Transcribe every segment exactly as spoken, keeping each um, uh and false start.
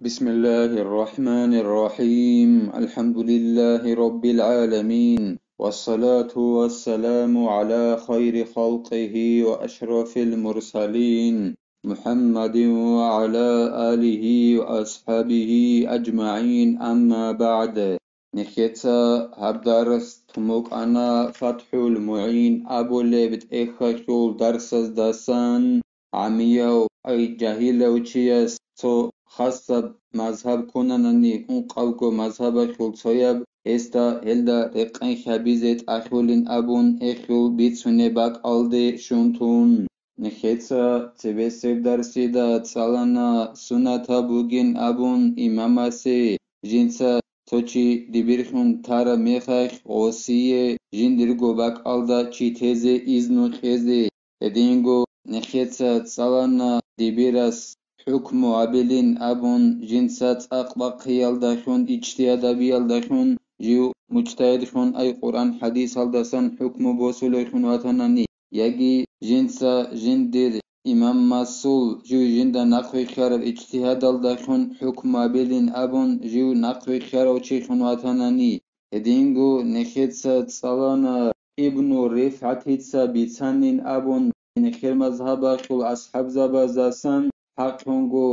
بسم الله الرحمن الرحيم. الحمد لله رب العالمين. والصلاة والسلام على خير خلقه وأشرف المرسلين محمد وعلى آله وأصحابه أجمعين. أما بعد. Нехеца гьаб дарс тумукъана ФатхӀул МугӀин абулеб тӀехьалъул дарсаздасан. ГӀамияв, ай жагьилав чияс цо хасаб мазгьаб ккунанани, ункъабго мазгьабалъул цояб, гьесда гьелда рекъен хьабизе тӀахьулин абун эхьул бицунеб бакӀалде щун тун. Нехеца цебесеб дарсида цӀалана суннатаб бугин абун имамасе, жинца цо чи дибирхьун тараб мехалъ гъосие жиндирго бакӀалда чи тезе изну кьезе. Гьединго нехеца цӀалана дибирас хӀукму гьабилин абун, жинца цӀакъ бахъиялдалъун, ижтигьад гьабиялдалъун, жив мужтагьидлъун, ай Къуръан-хӀадисалдасан хӀукму босулевлъун ватанани, яги жинца жиндир имамасул жив жинда нахъвихьараб ижтигьадалдалъун хӀукму гьабилин абун, жив нахъвихьарав чилъун ватанани. Гьединго нехеца цӀалана Ибну РифгӀатица бицанин абун, нехер мазгьабалъул асхӀабзабаздасан хӀакълъунго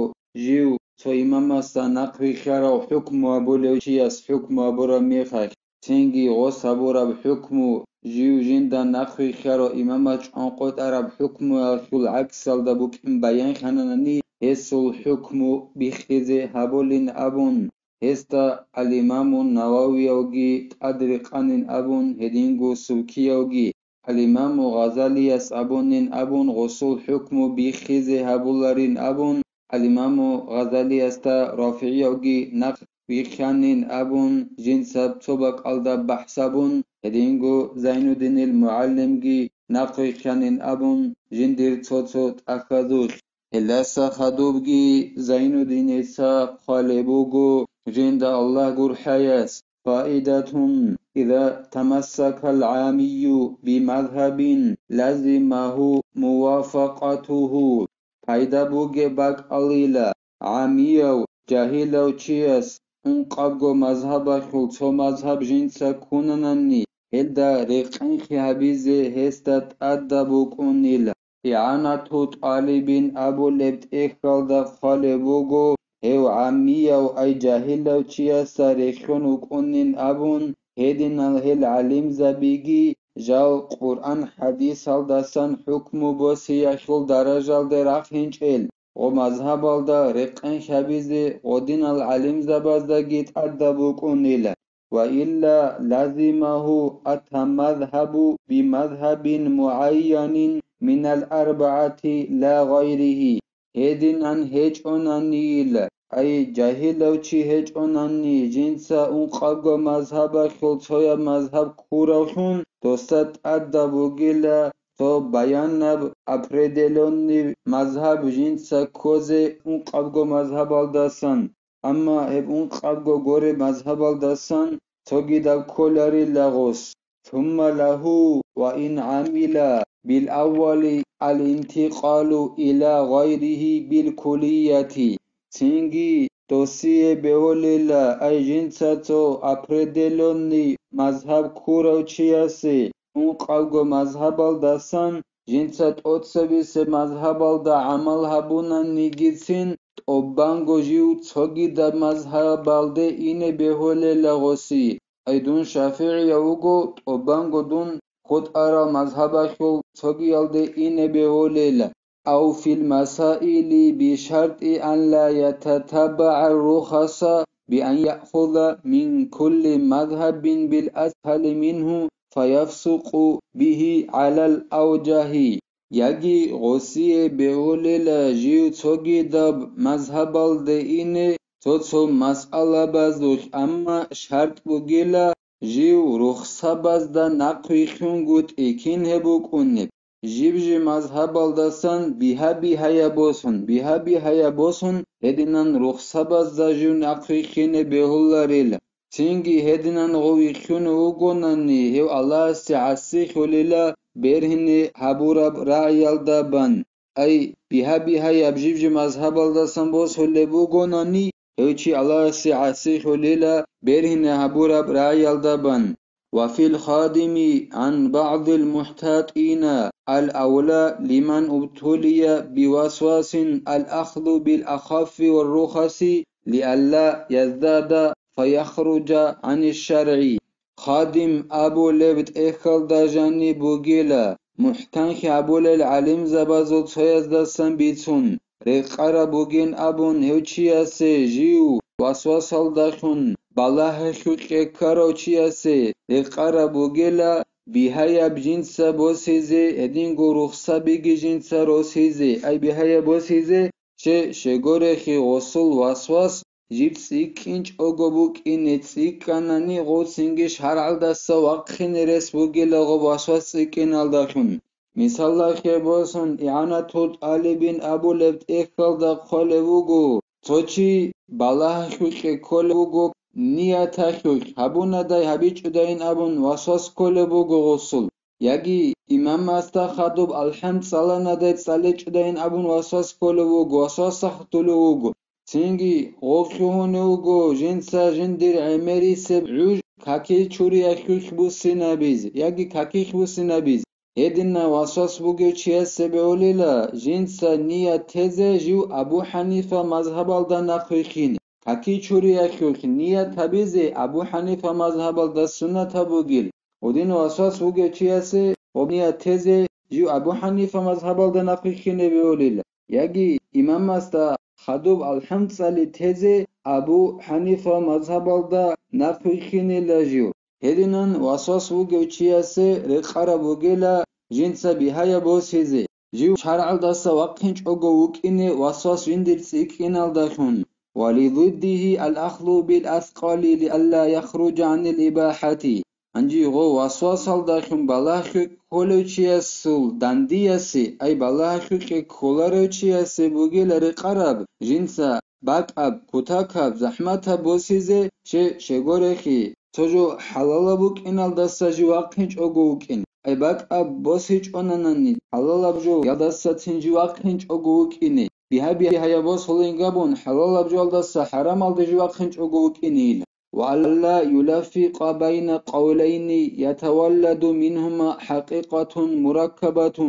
жив цо имамасда нахъвихьарав хӀукму гьабулев чияс хӀукму гьабураб мехалъ, цинги гъос гьабураб хӀукму, жив жинда нахъвихьарав имамас чӀванкъотӀараб хӀукмуялъул гӀаксалда букӀин баянлъананани, гьесул хӀукму биххизе гьабулин абун, гьесда ал-Имаму Нававиявги тӀадрекъанин абун, гьединго Субкиявги, ал-Имаму Гъазалияс абунин абун, гъосул хӀукму биххизе гьабуларин абун, ал-Имаму Гъазалиясда РафигӀиявги нахъ вихьанин абун, жинца цо бакӀалда бахӀс гьабун, гьединго Зайнуддинил МугӀалимги нахъ вихьанин абун, жиндир цо-цо тӀахьазулъ. Гьелдаса хадубги Зайнуддиница хъвалеб буго жинда Аллагь гурхӀаяс: فائدة: إذا تمسك العامي بمذهب لزمه موافقته. Пайда бугеб бакӀалила, гӀамияв, жагьилав чияс ункъабго мазгьабалъул цо мазгьаб жинца ккунанани, гьелда рекъенхъи гьабизе гьесда тӀадаб букӀунила. ИгӀанату тӀалибин абулеб тӀехьалда хъвалеб буго, гьев гӀамияв, ай жагьилав чиясда рехьун вукӀунин абун, гьединал гьел гӀалимзабиги жал Къуръан-хӀадисалдасан хӀукму босиялъул даражалде рахинчӀел, гъо мазгьабалда рекъен хьабизе гъодинал гӀалимзабаздаги тӀадаб букӀунила. وإلا لزمه التمذهب بمذهب معين من الأربعة لا غيره. Гьединан гьечӀонанийила, ай, жагьилав чи гьечӀонани, жинца ункъабго мазгьабалъул цояб мазгьаб ккуравлъун, досда тӀадаб бугила цо баянаб, определённый мазгьаб жинца ккозе ункъабго мазгьабалдасан. Амма гьеб ункъабго гуреб мазгьабалдасан цогидаб кколарила гъос. ثم له وإن عمل بالأول الانتقال إلى غيره بالكلية. Цинги досие бегьулила, ай, жинца цо определённый мазгьаб ккурав чиясе ункъабго мазгьабалдасан жинца тӀоцебесеб мазгьабалда гӀамал гьабунанигицин, тӀубанго жив цогидаб мазгьабалде ине бегьулела гъоси. Ай, дун шафигӀияв вуго, тӀубанго дун хутӀарал мазгьабалъул цогиялде ине бегьулела. أو في المسائل بشرط أن لا يتتبع الرخص بأن يأخذ من كل مذهب بالأسهل منه فيفسق به على الأوجه. Яги гъосие бегьулела жив цогидаб мазгьабалде ине цо-цо масъалабазулъ, амма шартӀ бугила жив рухсабазда нахъвихьунгутӀи кин гьеб букӀунеб. Жиб-жиб мазгьабалдасан бигьа-бигьаяб босун, бигьа-бигьаяб босун, гьединан рухсабазда жив нахъвихьине бегьуларила. Цинги гьединан гъов вихьуна вугонани, гьев Аллагьасе гӀасилъулила бергьине гьабураб рагӀиялда бан. Ай, бигьа-бигьаяб жиб-жиб мазгьабалдасан босулеб бугонани, гьев чи Аллагьасе гӀасихьулила бергьине гьабураб рагӀиялда бан. وفي الخادم عن بعض المحتاطين الأولى لمن ابتلي بوسواس الأخذ بالأخف والرخص لئلا يزداد فيخرج عن الشرع. Хадим абулеб тӀехьалда жаниб бугила, мухӀканхъи гьабулел гӀалимзабазул цояздасан бицун, рекъараб бугин абун гьев чиясе жив васвасалдалъун балагье-хьукье ккарав чиясе рекъараб бугила, бигьаяб жинца босизе, гьединго рухсабиги жинца росизе, ай бигьаяб босизе, че щегорехи гъосул васвас жиб цӀикӀкӀинчӀого букӀине, цӀикӀкӀанани гъов цинги шаргӀалдаса вахъине рес бугила гъоб васвас цӀикӀкӀиналдалъун. Мисалалъе босун, ИгӀанатул тӀалибин абулеб тӀехьалда хъвалеб буго, цо чи балагьахьукье кколеб буго, ниятахьукь гьабунадай гьабичӀудайин абун васвас кколеб буго гъосул, яги имамасда хадуб алхӀам цӀаланадай цӀаличӀудайин абун васвас кколеб буго, васвасахъ тулев вуго. Цинги гъов лъугьунев вуго жинца жиндир гӀемерисеб гӀуж какил чуриялъулъ буссинабизе яги какилъ буссинабизе. Гьединав васвас бугев чиясе бегьулила жинца ният тезе жив Абу Ханифа мазгьабалда нахъвихьине. Каки чуриялъулъ ният гьабизе Абу Ханифа мазгьабалда суннатаб бугил. Гьедин васвас вугев чиясе ва ният тезе жив Абу Ханифа мазгьабалда нахъвихьине бегьулила, яги имамасда хадуб алхӀам цӀали тезе Абу Ханифа мазгьабалда нахъвихьинила жив. Гьединан васвас вугев чиясе рекъараб бугила жинца бигьаяб босизе, жив шаргӀалдаса вахъинчӀого вукӀине васвас жиндир цӀикӀкӀиналдалъун. ولضده الأخذ بالأثقل لئلا يخرج عن الإباحة. Гьанже гъов васвасалдалъун балагье кколев чиясул дандиясе, ай балагье кколарев чиясе бугила рекъараб жинца бакӀаб, кутакаб, захӀматаб босизе, че щегорехи, цо жо хӀалалаб букӀиналдаса жив вахъинчӀого вукӀин. Ай бакӀаб босичӀонанани, хӀалалаб жо ялдаса цин жив вахъинчӀого вукӀине. Бигьа-бигьаяб босулин габун, хӀалалаб жоялдаса хӀарамалде жив вахъинчӀого вукӀинейила. وألا يلفق بين قولين يتولد منهما حقيقة مركبة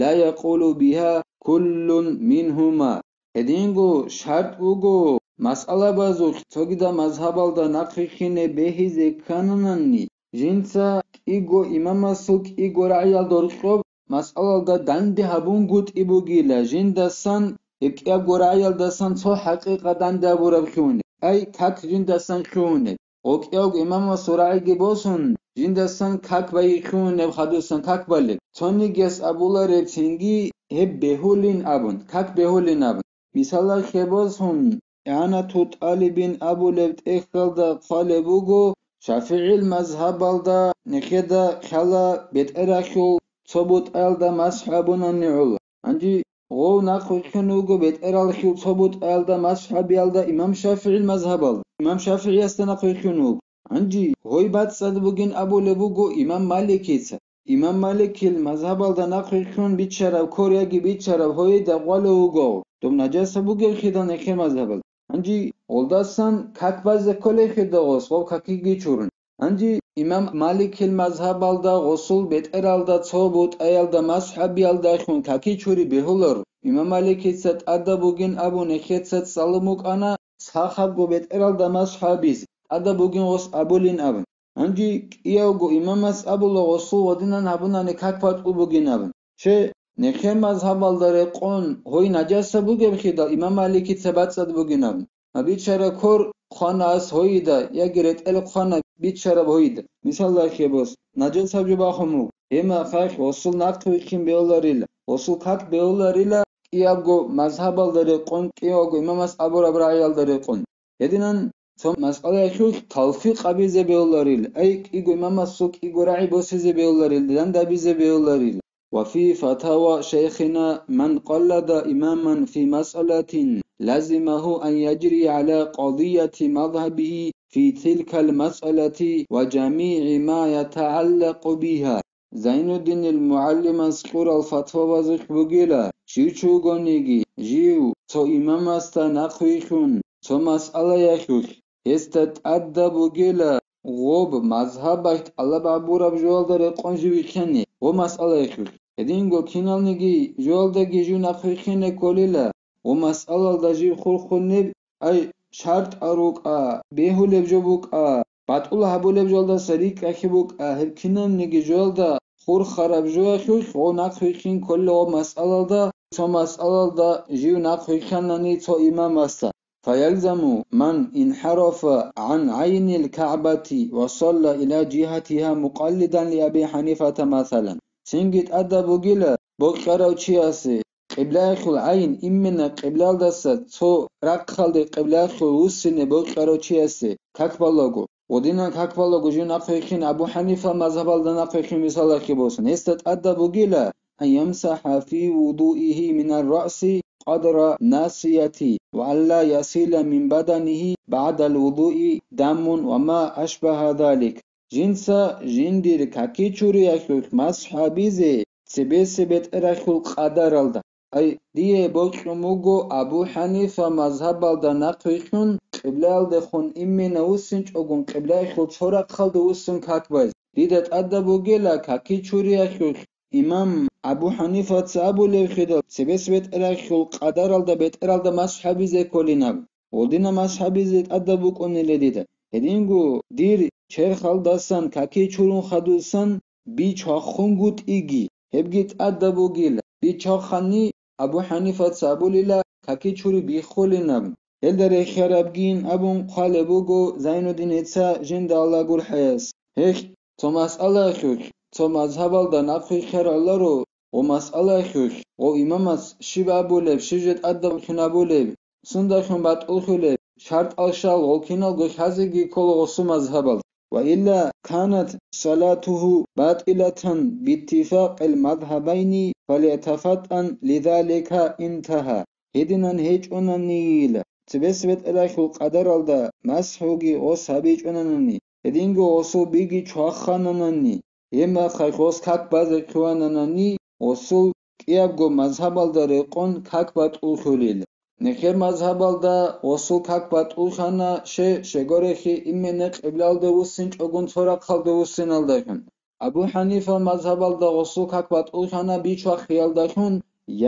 لا يقول بها كل منهما. Гьединго шартӀ буго, масъалабазухъ цогидаб мазгьабалда нахъвихьине бегьизе ккананани, жинца кӀиго имамасул кӀиго рагӀиял доркьоб масъалалда данде гьабунгутӀи бугила, жиндасан, гьеб кӀиябго рагӀиялдасан цо хӀакъикъат данде гьабураб хьунеб, ай, как жиндасан хьунеб. Гъо кӀиявго имамасул рагӀиги босун, жиндасан как байи хьунеб хадусан как балеб. Цонигияс абулареб цинги гьеб бегьулин абун, как бегьулин абун. Мисалалъе босун, ИгӀанату тӀалибин абулеб тӀехьалда хъвалеб буго, ШафигӀил мазгьабалда нехеда хъала бетӀерахьул цо бутӀаялда масхӀ абунани гӀола. Гьанже гъов нахъвихьун вуго бетӀералъул цо бутӀаялда масхӀ гьабиялда имам ШафигӀил мазгьабалда. Имам ШафигӀиясда нахъвихьун вуго. Гьанже гьой бацӀцӀад бугин абулеб буго имам Маликица. Имам Маликил мазгьабалда нахъвихьун биччараб кор яги биччараб гьойида гъвалев вуго, доб нажаса бугеб хидал нехер мазгьабал. Гьанже гъолдасан как базе кколей хидал гъос, гъов какиги чурун. Гьанже имам Маликил мазгьабалда гъосул бетӀералда цо бутӀаялда масхӀабиялдалъун каки чури бегьулар. Имам Маликица тӀада бугин абун нехеца цӀалун букӀана, сахабго бетӀералда масхӀабиз тӀада бугин гъос абулин абун. Гьанже кӀиявго имамас абула гъосул гъодинан гьабунани как батӀул бугин абун. Че, нехер мазгьабалда рекъон гьой нажаса бугеб хидал имам Маликица бацӀцӀад бугин абун. Гьаб бичара кор хъвана ас гьойида, яги ретӀел хъвана бичараб гьойида. Мисаллахъе бос, нажасаб жо бахун буго. Гьеб мехалъ гъосул нахъвихьин бегьуларила, гъосул как бегьуларила, кӀиябго мазгьабалда рекъон, кӀиявго имамас абураб рагӀиялда рекъон. Гьединан цо масъалаялъулъ талфикъ абизе бегьуларил, ай кӀиго имамасул кӀиго рагӀи босизе бегьуларил, дандабизе бегьуларил. وفي فتاوى شيخنا من قلد إماما في مسألة لزمه أن يجري على قضية مذهبه في تلك المسألة وجميع ما يتعلق بها. Зайнуддинил мугӀалимас кьурал фатвабазухъ бугила, щив чи вугониги, жив цо имамасда нахъвихьун, цо масъалаялъулъ, гьесда тӀадаб бугила гъоб мазгьабалъ тӀалаб гьабураб жоялда рекъон жив вихьине, гъо масъалаялъулъ. Гьединго киналниги жоялдаги жив нахъвихьине кколила, гъо масъалалда жив хурхунеб, ай, шартӀал рукӀа, бегьулеб жо букӀа, батӀул гьабулеб жоялдаса рикӀкӀалъи букӀа, гьеб киналниги жоялда хурхараб жоялъулъ гъо нахъвихьин кколила гъо масъалалда, цо масъалалда жив нахъвихьанани цо имамасда. فيلزم من انحرف عن عين الكعبة وصلى إلى جهتها مقلدا لأبي حنيفة مثلا. Цинги тӀадаб бугила бокьарав чиясе, къиблаялъул гӀайн, именно къиблалдаса цо рахъалде къиблаялъул вуссине бокьарав чиясе как балаго, гъодинан как балаго жив нахъвихьин, Абу Ханифа мазгьабалда нахъвихьин мисалалъе босун. Гьесда тӀадаб бугила, أن يمسح في وضوئه من الرأس قدر الناصية، وأن لا يسيل من بدنه بعد الوضوء دم وما أشبه ذلك. Жинца жиндир каки чуриялъулъ масхӀ гьабизе цебесеб бетӀерахъул къадаралда. Ай, дие бокьун буго Абу Ханифа мазгьабалда нахъвихьун, къиблаялдехун именно вуссинчӀогун, къиблаялъул цо рахъалде вуссун как базе. Дида тӀадаб бугела каки чуриялъулъ имам Абу Ханифаца абулеб хидал, цебесеб бетӀерахъул къадаралда бетӀералда масхӀ гьабизе кколин абун. Гъодинаб масхӀ гьабизе тӀадаб букӀунила дида. Гьединго дир черхалдасан каки чурун хадусан би чвахунгутӀиги, гьебги тӀадаб бугила. Би чвахани Абу Ханифаца абулила каки чури биххулин абун. Гьелда рехиарабгин абун хъвалеб буго Зайнуддиница, жинда Аллагь гурхӀаяс. Гьелъ, цо масъалаялъулъ, цо мазгьабалда нахъвихьараларо, гъо масъалаялъулъ, гъо имамас щиб абулеб, щиб жо тӀадаб хинабулеб, сундахъун батӀулъулеб, шартӀал щал гъо киналго лъазеги ккола гъосул мазгьабал. وإلا كانت صلاته باطلة باتفاق المذهبين، فليتفطن لذلك. انتهى. Гьединан гьечӀонанийила, цебесеб бетӀерахъул къадаралда масхӀуги гъос гьабичӀонанани, гьединго гъосул биги чвахананани, гьебмехалъ гъос как базе хъуананани, гъосул кӀиябго мазгьабалда рекъон как батӀулъулел. Нехер мазгьабалда гъосул как батӀулхана ше-, щегорехи именно къиблалде вуссинчӀогун цо рахъалде вуссиналдахун. Абу Ханифа мазгьабалда гъосул как батӀулхана бичвахъиялдахун,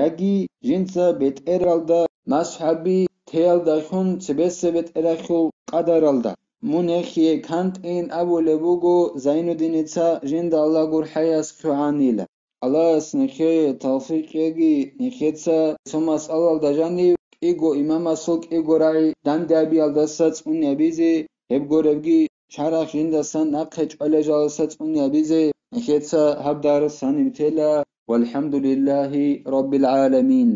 яги жинца бетӀералда масхӀаби теялдахун цебесеб бетӀерахъул къадаралда. Мун гьехие кантӀейин абулеб буго Зайнуддиница, жинда Аллагь гурхӀаяс хъугӀанила. Аллагьас нехее тавфикъ кьеги, нехеца цо масъалалда жанив кӀиго имамасул кӀиго рагӀи данде гьабиялдаса цӀуни гьабизе, гьеб горебги шарагь жиндасан нахъе чӀвалел жаласа цӀуни гьабизе, нехеца гьаб дарс гьаниб тела. Валхамдулиллагьи раббил гӀаламин.